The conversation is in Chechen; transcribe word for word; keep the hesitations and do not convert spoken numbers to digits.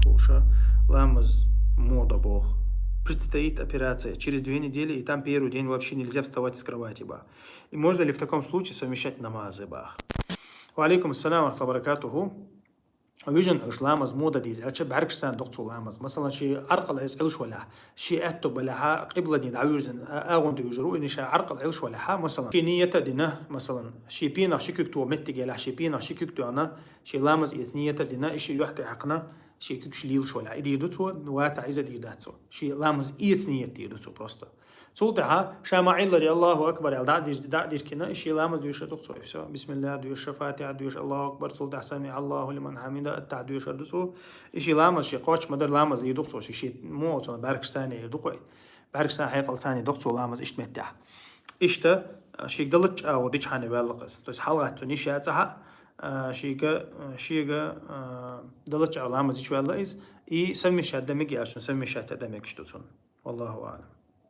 Шуша ламаз мода бох. Предстоит операция через две недели, и там первый день вообще нельзя вставать с кровати ба. И можно ли в таком случае совмещать намазы бах? Ва алейкум ассалам ва рахматуллахи ва баракатуху. Вижен уж ламаз мода диз, ача бәргш сан докцу ламаз. Масалан, ши аркала эс илш валя, ши әтту баляха, къибладин авюрзен, агун дюжру, ини ша аркала илш валя, масалан. Ши ниета дина, масалан, ши пинах ши кюкту метти геля, ши пинах ши кюкту ана, ши ламаз ит ниета дина, иши юхте хакна, ши кюкш лилш валя. Идир дуцу, вата иза дир дацу. Ши ламаз ит ниет дир дуцу просто. Цул тӀаьхьа ша ма Ӏиллари Аллаху акбар аьл дӀа дир-, дӀа диркина, иши ламаз дуьйшар дукха цо, и всё. Бисмиллах дуьйша, Фатиха дуьйша, Аллаху акбар, цул тӀаьхьа сами Аллаху лиман хьамида, аттахьят дуьйшар ду цо. Иши ламаз ши кхоч мадар ламаз дир дукха цо, ши, ши мо цо бәргш сани дукха. Бәргш сан хьекъал сани дукха цо ламаз ишт меття. Ишта, ши далач агу дичхьани вяллакъас. То есть хьалгат цо ниш яцахьа, шига, шига далач агу ламаз ич вялла из, и совмещать да меги ашун, совмещать да меги что цун. Валлаху а'лам.